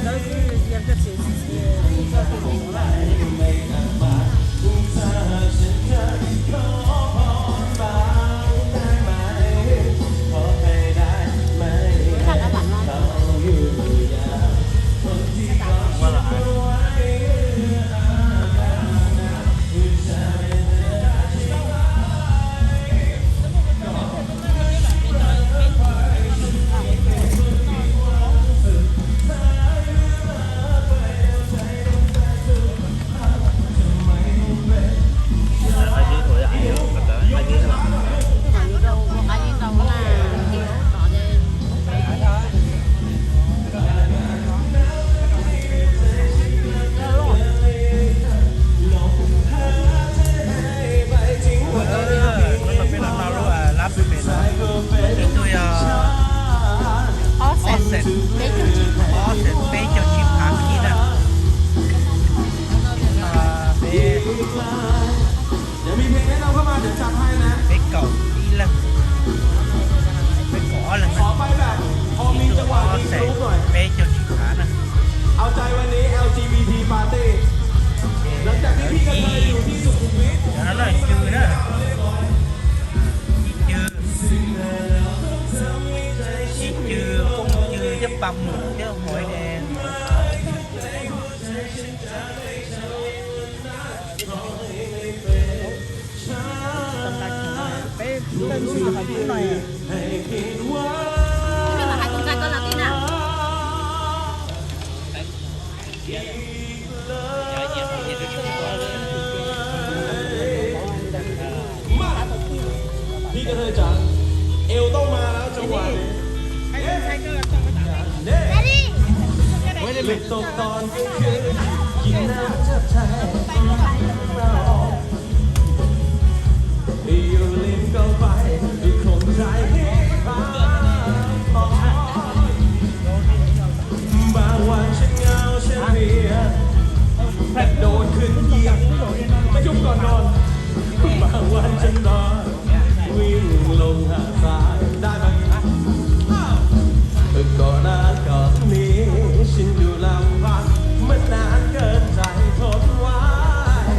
Tus no peb los no lub lab pem no, tus yog ob xees peb caug tsib, ob xees peb caug tsib phav kib na. Peb, peb kaum ib leeg, peb kaum ob leeg na. Ib tug ob xees peb caug tsib phav na. Cov no no cw na. Ib cw, ib cw, phooj cw thiab pa mus thiab hov de. Peb leej xwb mas hais cub no. Ê,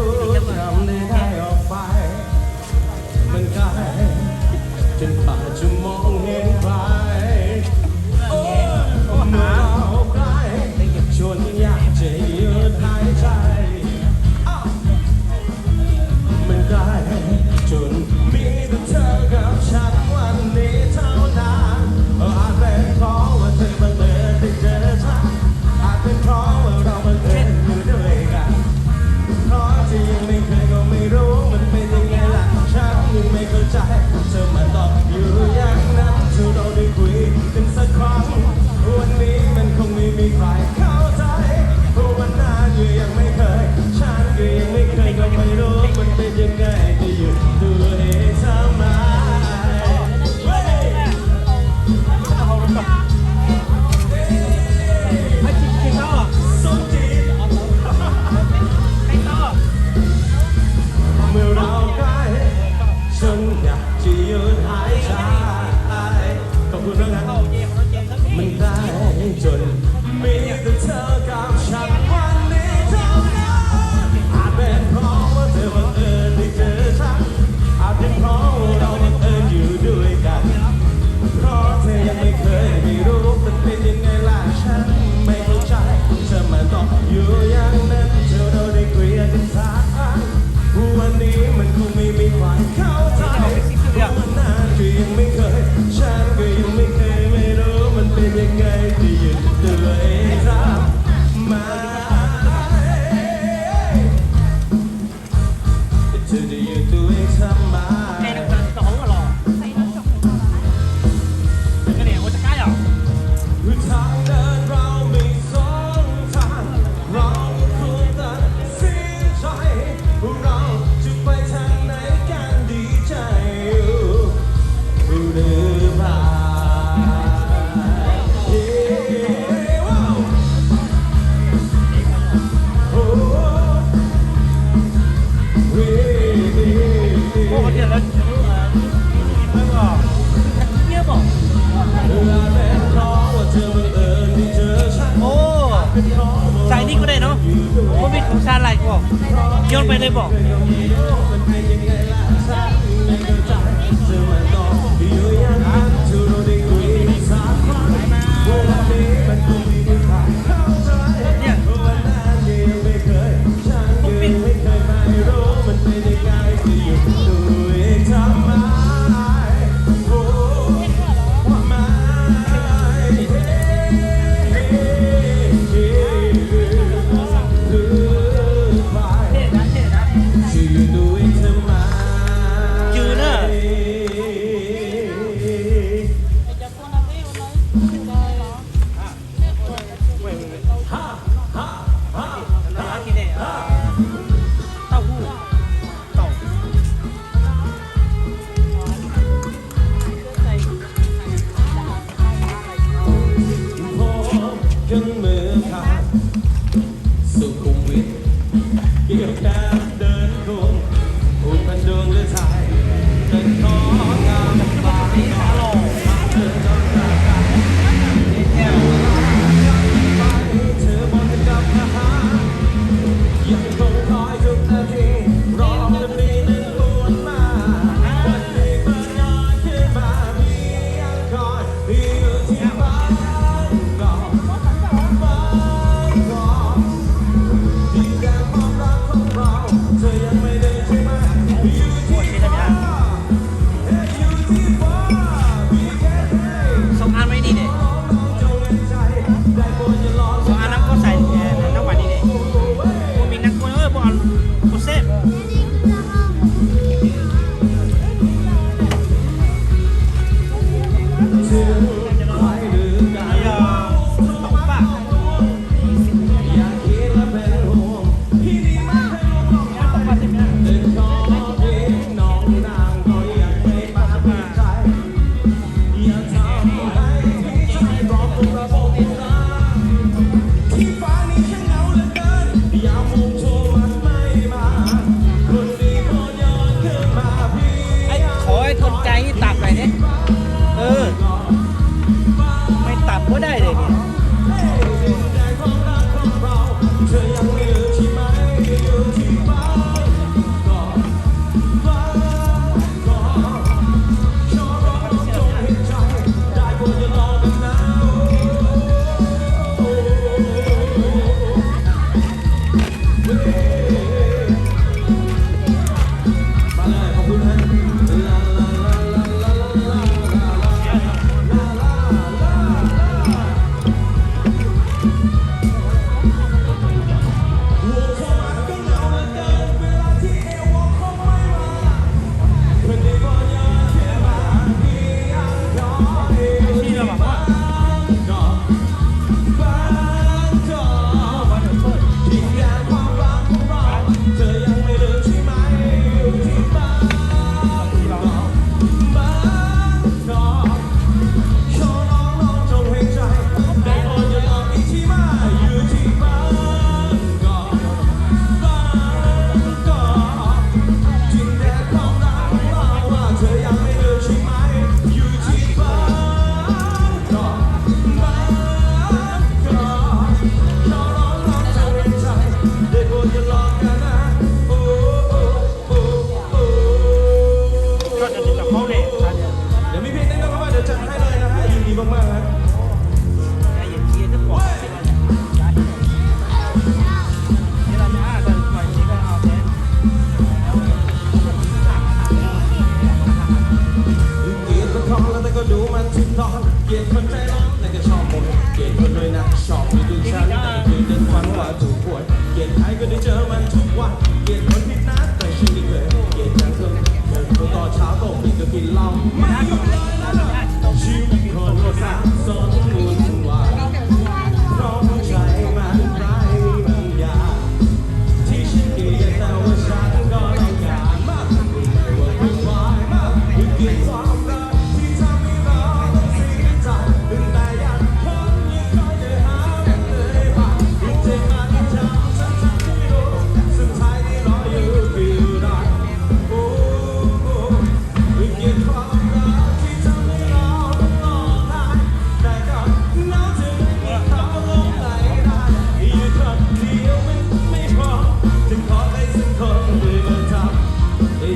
คำนี้ได้ออกไป มันไกล จนป่าจะมองเห็นไกล โอ้ เมื่อเราใกล้ จนอยากจะหยุดหายใจ อ้าว มันไกล จนมีแต่เธอกับฉันวันนี้เท่านั้น อาจเป็นเพราะว่าเธอบังเอิญได้เจอฉัน อาจเป็นเพราะว่าเราบังเอิญอยู่ด้วยกัน เพราะเธอยังไม่เคยก็ไม่รู้มันเป็นยังไงล่ะ ฉันยังไม่เข้าใจ เธอมาตอบอยู่อย่างนั้น เธอเราได้คุยกันสักครั้ง วันนี้มันคงไม่มีใครเข้าใจ เพราะว่านานอยู่ยังไม่เคย ฉันก็ยังไม่เคยก็ไม่รู้มันเป็นยังไง จะหยุดตัวเองทำไม เฮ้ย ส้มจี๊ด เมื่อเราใกล้ ฉันอยากจะหยุดหายใจ ขอบคุณมากครับ มันใกล้จนมีแต่เธอกับฉันวันนี้เท่านั้น อาจเป็นเพราะว่าเธอบังเอิญได้เจอฉัน อาจเป็นเพราะว่าเราบังเอิญอยู่ด้วยกัน เพราะเธอยังไม่เคยไม่รู้มันเป็นยังไงล่ะ ฉันไม่เข้าใจ เธอมาตอบอยู่อย่างนั้น เธอเราได้คุยกันสักครั้ง วันนี้มันคงไม่มีใครเข้าใจ เพราะว่านานก็ยังไม่เคย ฉันก็ยังไม่เคยไม่รู้มันเป็นยังไง จะหยุดตัวเองทำไม เธอจะหยุดตัวเองทำไม ทางเดินเรามีสองทาง เราควรตัดสินใจ เราจะไปทางไหนกันดีใจอยู่หรือเปล่า เย้ ว้าว โอ้ เฮ้ เฮ้ เฮ้ เฮ้ โอ้ ใส่นี่ก็ได้เนาะ มันมีของชาไหล่กูบอก โยนไปเลยบอก เนี่ย Chữ nữa.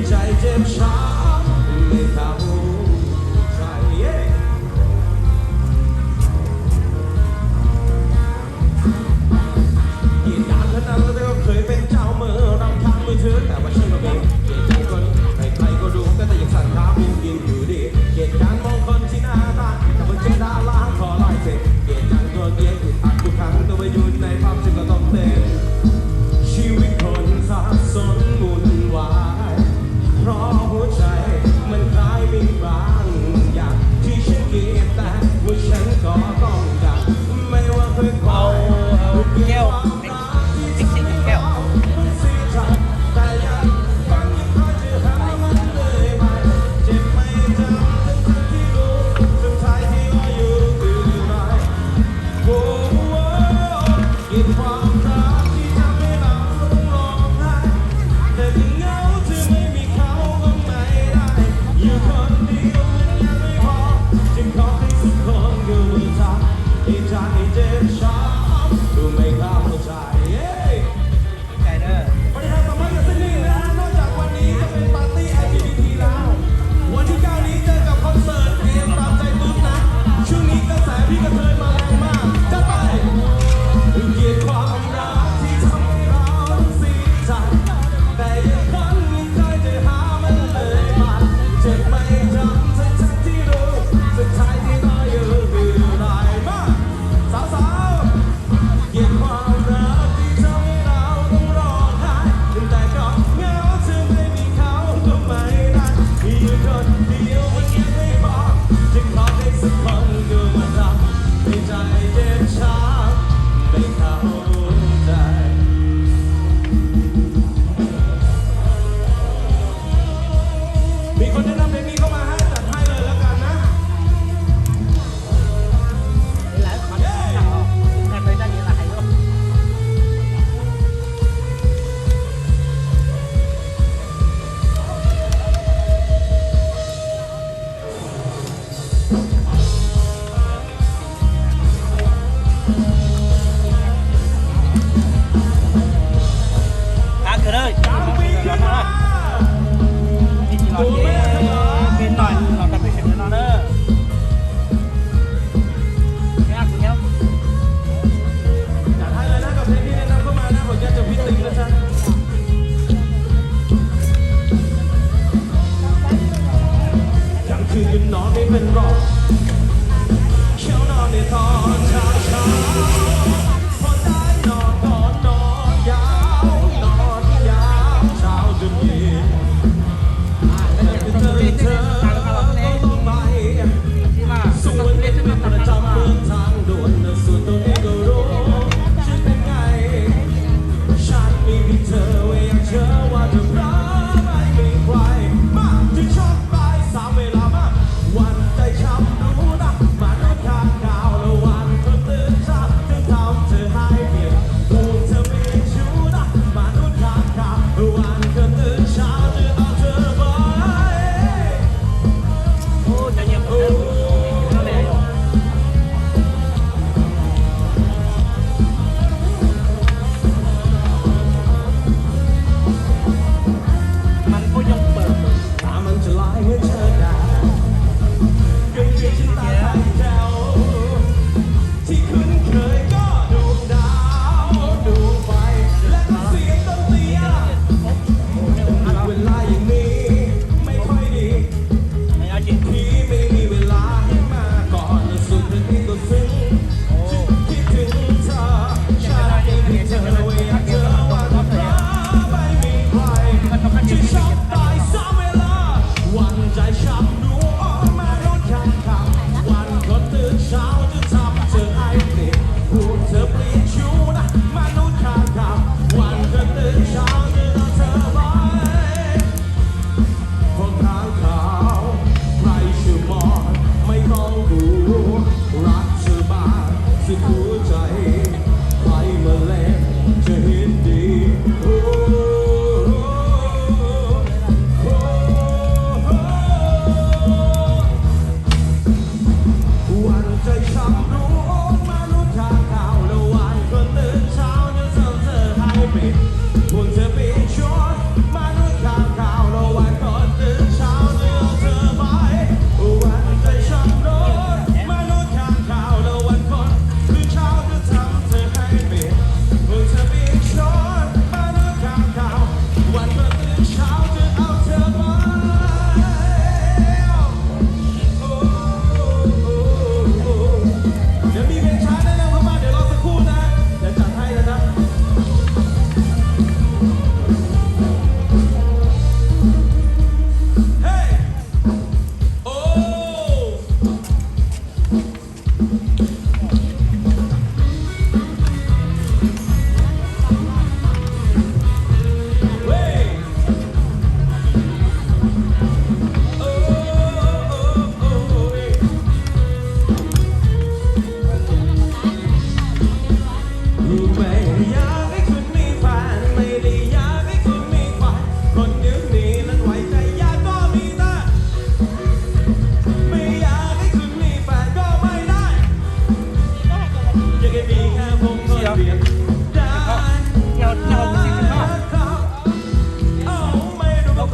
ใจเจ็บช้ำไม่เท่าใคร เกลียดการพนันแล้วก็เคยเป็นเจ้ามือรับทางมือถือแต่ว่าฉันก็มีเกลียดจังคนใครๆก็รู้ก็แต่ยังสั่งท้าบินกินอยู่ดีเกลียดการมองคนที่หน้าตาแต่พอเจอดาราขอลายเซ็นเกลียดจังตัวเกลียดอึดอัดทุกครั้งแต่ว่าอยู่ในภาพฉันก็ต้องเต้นชีวิตคนสับสนวุ่นวายเพราะหัวใจมันคล้ายมีบางอย่างที่ฉันเกลียดแต่ว่าฉันก็ต้องการไม่ว่าเคยคอย เแก้ว เป๊ปซี่หนึ่งแก้ว แต่ยัง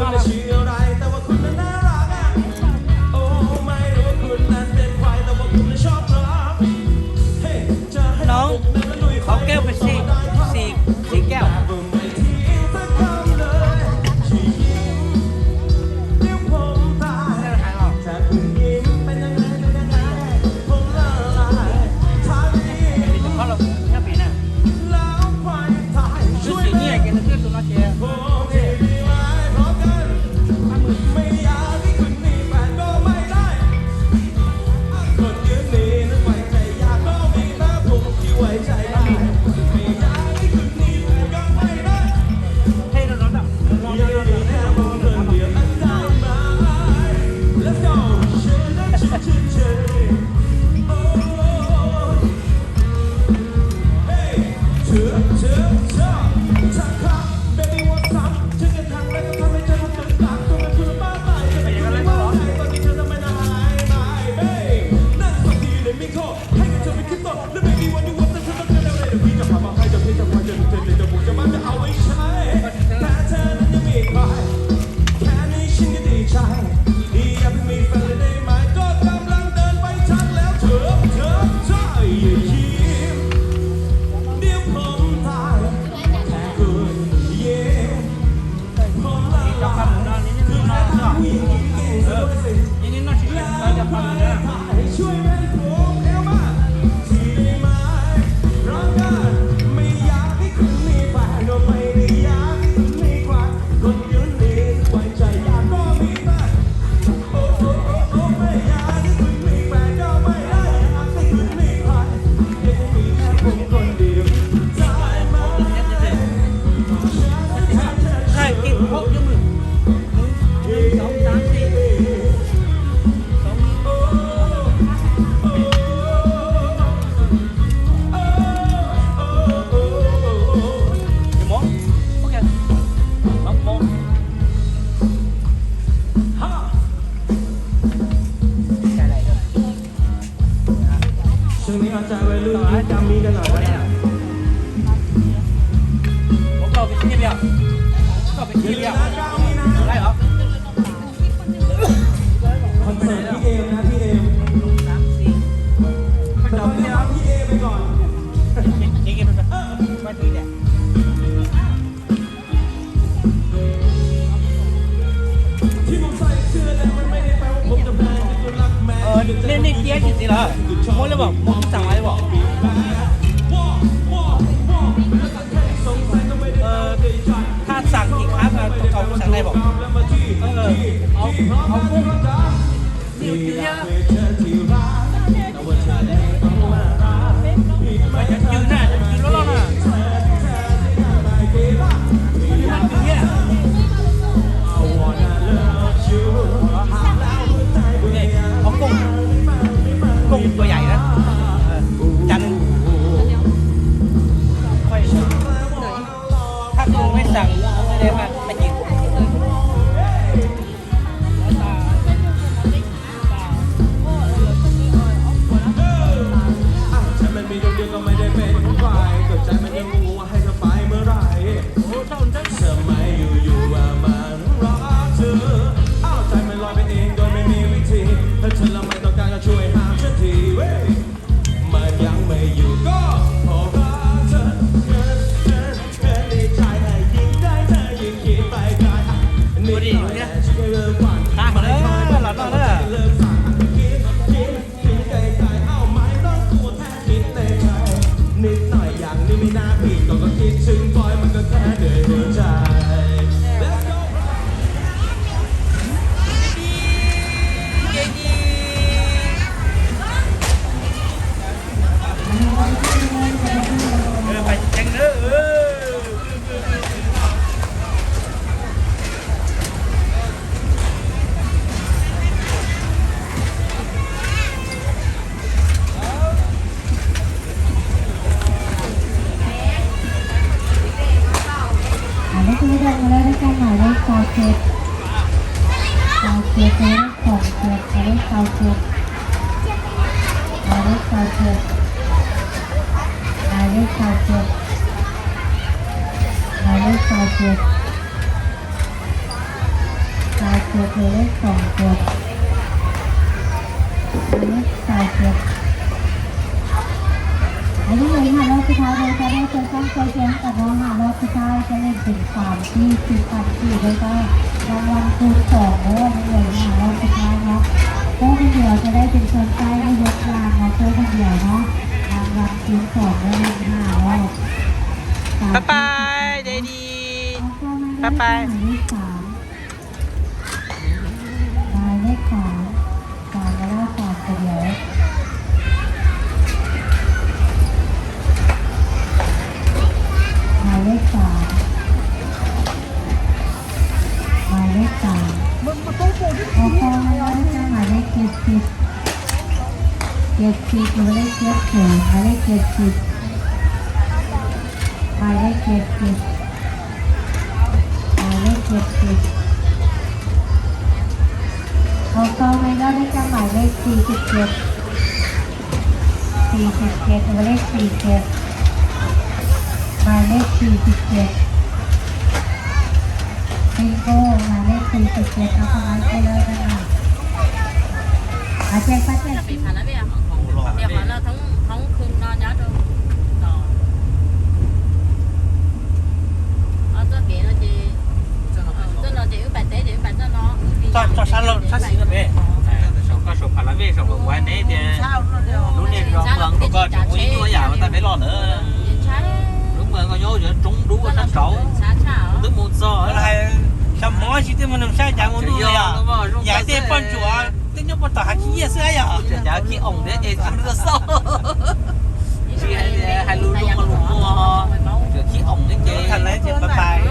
น้อง ขอแก้วเป๊ปซี่ สี่ สี่แก้ว Sân khấu này cho các bạn, các bạn có thể chia nhau, đây hả? Concert Big Emนะ Big Em. Bắt đầu với nhóm Big Em đi rồi. Ờ, nên nên chia gì gì là mua lên bảo mua cũng chẳng ai bảo. Ờ, tha sẵn thì khá là tổng cộng sẵn này bảo. Ờ, ông ông cũng nhiều chứ nhá. Mà chữ na, chữ lót lót na. Chữ na, chữ na. Ê, có công, công tua dais na. Ơ, chắn. Thác công mới sẵn, không có đem mà, mà chữ. Ua di, khá hlo na, los noj na. นิดหน่อยอย่างนี้ไม่น่าผิด ก็ก็คิดถึงบอย มันก็แค่เหนื่อยหัวใจ Let's go. Ơ, phải chăng nữa. Ở đây tôi đang ở đây, các bạn, đây, sao kìa. Sao kìa, tôi không kìa, ở đây sao kìa. Ở đây sao kìa. Ở đây sao kìa. Ở đây sao kìa. Duyệt, duyệt, duyệt, duyệt. Duyệt, duyệt. Ở những người hàng lô thứ hai, tôi sẽ đeo từ trong quầy hàng, còn hàng lô thứ hai sẽ lên tình cảm khi chụp ảnh gửi về cho Đăng Văn Phương Khổ nữa, những người hàng lô thứ hai nhé. Có video sẽ đeo trên sân tay với Hiệp Lan và cô video đó. Đăng Văn Phương Khổ nữa lên hàng lô. Bye bye, daddy. Bye bye. Bài nét khoản, khoản là khoản của nhớ. Bài nét khoản. Bài nét khoản. Một, một câu hỏi rất. Một câu hỏi rất là bài nét kiệt kiệt. Kiệt kiệt, bài nét kiệt kiệt, bài nét kiệt kiệt. Bài nét kiệt kiệt. Bài nét kiệt kiệt. Một câu may mắn đến cho bài nét kiệt kiệt. Kiệt kiệt, bài nét kiệt kiệt. Bài nét kiệt kiệt. Bingo, bài nét kiệt kiệt, nó không ai chơi đâu đâu. Ở trên phát triển. Ua los. Txoj sab laug sab xis no pem. Saum koj saum Pha La Vej saum uas kuv hais neb tias lub niag zos Mwas Nkauj koj tseem muaj ib nyuag yam uas tau peb los ntawd. Lub Mwas Nkauj nyob ua roob dub ua sab saud. Twb mus txog hais xyov hmov tsis twb mus nug saib cas mus nug yom. Yam tej poj ntsuam twb nyob puag tom hav Khib Nyiaj xwb yom. Cov khib oos thiab ces tsis muaj xauj. Tsis hais lus lus mas lus muag, cov khib oos thiab ces tsis pab pais.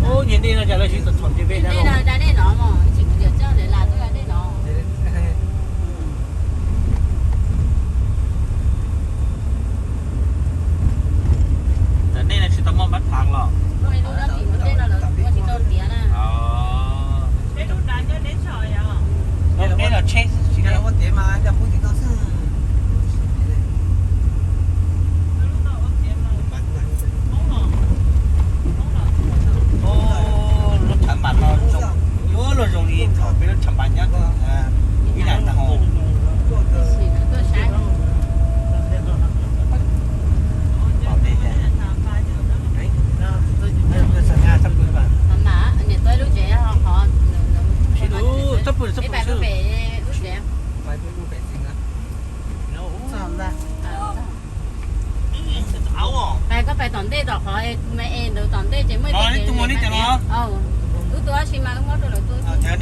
Ub, nyias dej no cas lawv siv txom txom nti pem na los. Tam nej no tsis tau muaj npab thav los? Peb los tsheb tsis. Lub Thav Npas no zoo, yuav luag zoo li thaum peb lub Thav Npas nyob ib yam ntag hos. Tsis lub, txhob pw, txhob pw xwb. Pais koj pais tom ntej tom qhov me es ntawd tom ntej ces muaj ib tug mus li cas los? Lub tuaj si mas lub mob rau lawv tuaj. Qhov ntawd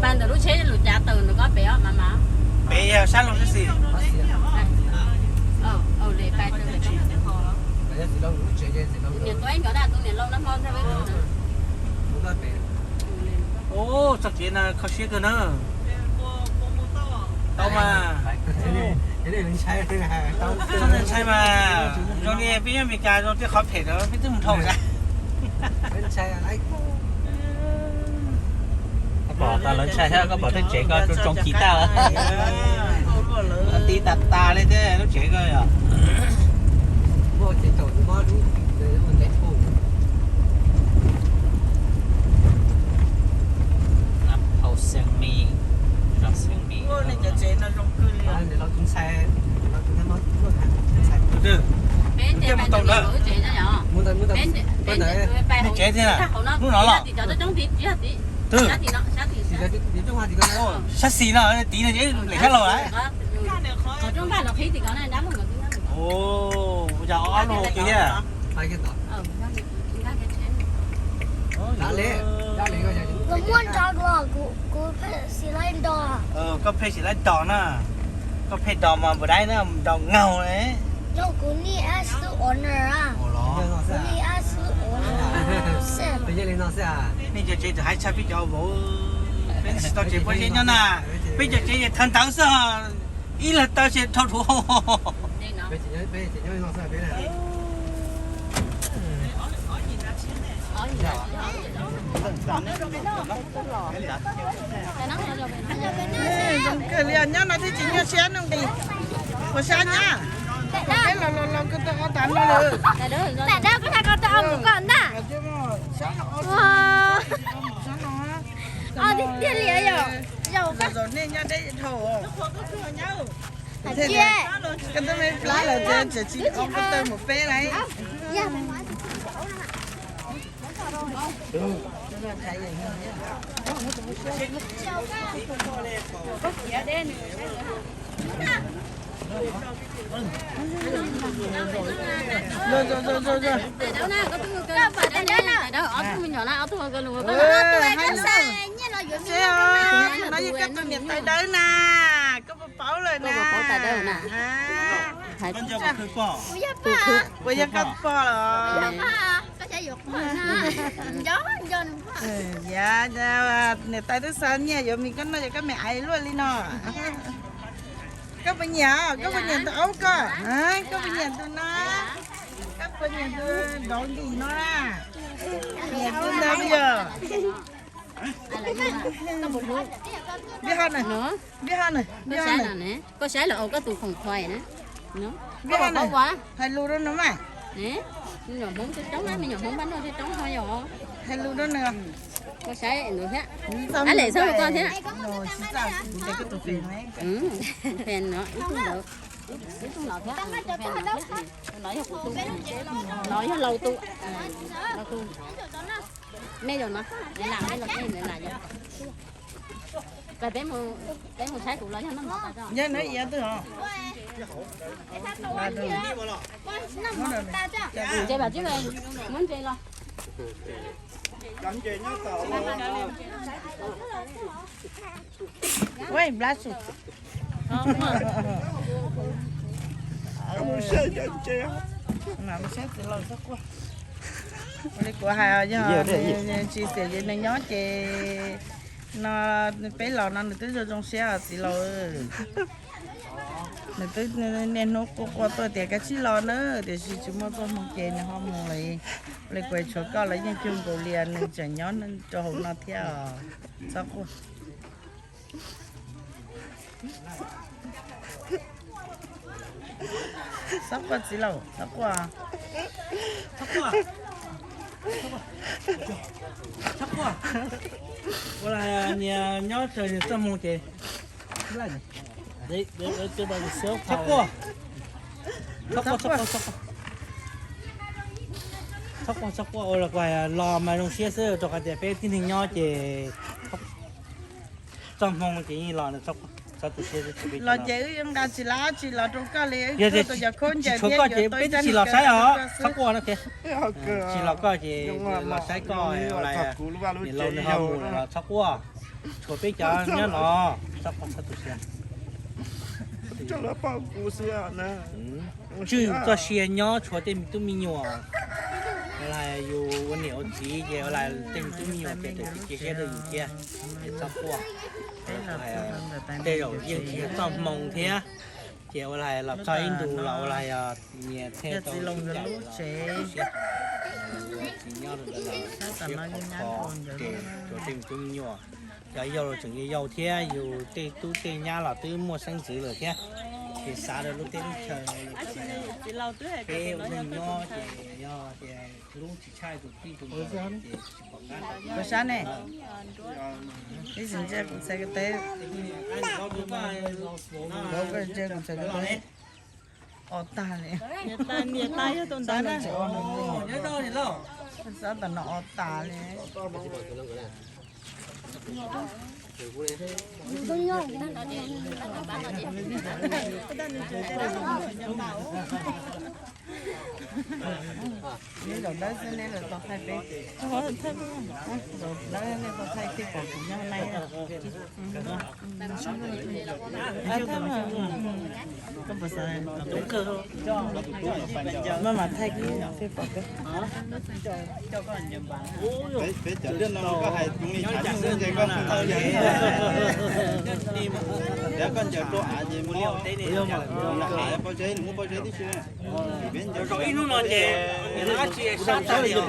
pais ntawm lub tsheb lub cav taws ntawm koj pem os mas mas. Pem yog sab laug sab xis. Niam tuaj ib nkawd na, tus niam laus nab hmo ntag. Ub, txoj kev no kho siab kawg na. Tau mas. Ntshai mas, zoo li peb nyob Amelikas zoo tej qhov phem no peb twb mus dhau sas. Koj pom tas lawv ntshai thiab, koj pom tej tsev ko tsoo tsoo ci tag. Ti tas tas li thiab lub tsev ko yom. Nam Thau Xees Mis, zos Xees Mis. Nej tsev thiab, lub no los? Twb, sab xis no, tiv no lem sab laug lawm. Yog ob lub kiag thiab. Kuv muaj nrog dua, kuv, kuv pheej siv laib nrog. Koj pheej siv laib nrog na. Koj pheej nrog mas npus daib na, nrog ngaug ne. Nej cov tsev txawm haib tshaj peb cov vauv. Peb tsis tau tsev pob zeb nyob na. Peb cov tsev es thawv ntawv xwb os. Ib leeg taw tsev dhau dhau. Zoo kawg li, nyob no thiaj tsis nyuaj siab, nuj nqis. Ua sab nyab, peb los los los kawg tau ob tav. Tam dawb koj tha ko tau mus koj ntag. Ua, tiag tiag li yom. Zaum nej nyob deb dhau. Koj twb me plab lawm tseem tsis ob koj tawg mus peb lawm. Ob tug me nyuam na, ob tug ko lus ko. Seb, no yog koj tus niam tais dawb na, koj puas paub lawm na? Puas yog koj pog los? Yav niam tais twb xa nyiaj yuav mis koj noj ces koj me aiv luaj li no. Koj puas nyiam, koj puas nyiam tus aub koj? Koj puas nyiam tus no? Koj puas nyiam tus dov nkim no na? Nyiam tus ntawd yog. Npib hab na, npib hab na. Koj saib los koj tus khoom khuais na. Npib hab na, hais lus rau nws mas. Me nyuam Hmoob coob coob, me nyuam Hmoob npaj noj coob coob ho yog. Hais lus rau nws. Koj saib nws thiab. Ab Lem txhob hu koj thiab. Tus fes no, ib tug ntawd, ib tug no thiab. No yog kuv tus, no yog laus tus, laus tus. Nej zaum no, nej lam, nej los, nej lam yom. Peb mus, peb mus saib kuv los yog noj mov tas tso. Yog no iav twg os? Ntses vam tsib muab ntses los. Ua nplas su. Mus saib txiv laus txhob quaj. Li kuv hais yog tsis xiam ces nws nyob ces no peb los no nws twb zoo zoo siab os txiv laus. Nws twb niaj hnub quaj quaj tuaj tias kav tsij los na, tiam sis tsis muaj txoj hmoo ces nws ho mus lawm. Li kuv tshuav koj los yeej cuag nkaus li nws tseem nyob rau hauv no thiab os. Txhob quaj. Txhob quaj txiv laus, txhob quaj. Txhob quaj. Ua li niag nyob raws txoj hmoo ces txhob quaj. Txhob quaj, txhob quaj, txhob quaj, ua los mas zoo siab xwb rau qhov tias peb tib neeg nyob ces txoj hmoo ces yeej los, txhob tu siab. Los ces wb yuav nqa tsis lab tsis los rau koj li, wb tuaj tus cov khaub ncaws thiab koj ces peb twb tsis los saib os, txhob quaj no. Tsis los koj ces los saib koj, niam laus nws ho mus los txhob quaj. Tshuav peb cov nyob no, txhob quaj txhob tu siab. Tswj txoj sia nyob tshuav tej me tub me nyuam. Ua li yus ua niam ua txiv ces ua li tej me tub me nyuam ces txawm tsis cia siab rau yus thiab, ces txhob quaj. Tej zaum yeej tsis yog txoj hmoo thiab, ces ua li los txog ib ntus los ua li nyias thiaj tau sib ncaim los tu siab. Txiv nyob rau ntawd los siab khov kho, ces tshuav tej me tub me nyuam. Cov yau los tseem yau yau thiab, yus tej tub tej nyab los twb muaj xeeb ntxwv lawm thiab. Ces xav rau lub teb lub chaw, peb ua neej nyob ces yog tias hlub tsis tshaj tus tij tus nkawm ces tsis pom qab. Puas sab ne? Ib txwm ntsia kuv txhais ko taw, ntsia kuv txhais ko taw, o tag li. Niam tais yog tus ntawd na. Sab tam no o tas li. Neb zaum dawb xwb neb lawv tau thaij peb. Zaum dawb nej tau thaij thiaj pom kuv nyob hauv no. Maj mam thaij kuv thiaj pom peb. Peb cov liaj no koj hais tus me tshav nyooj ntshe koj tau li. Cov koj ncaws rau av ces mus liaj teb ne. Peb ncaws rau ib hnub no ces dab tsi sab tag li os.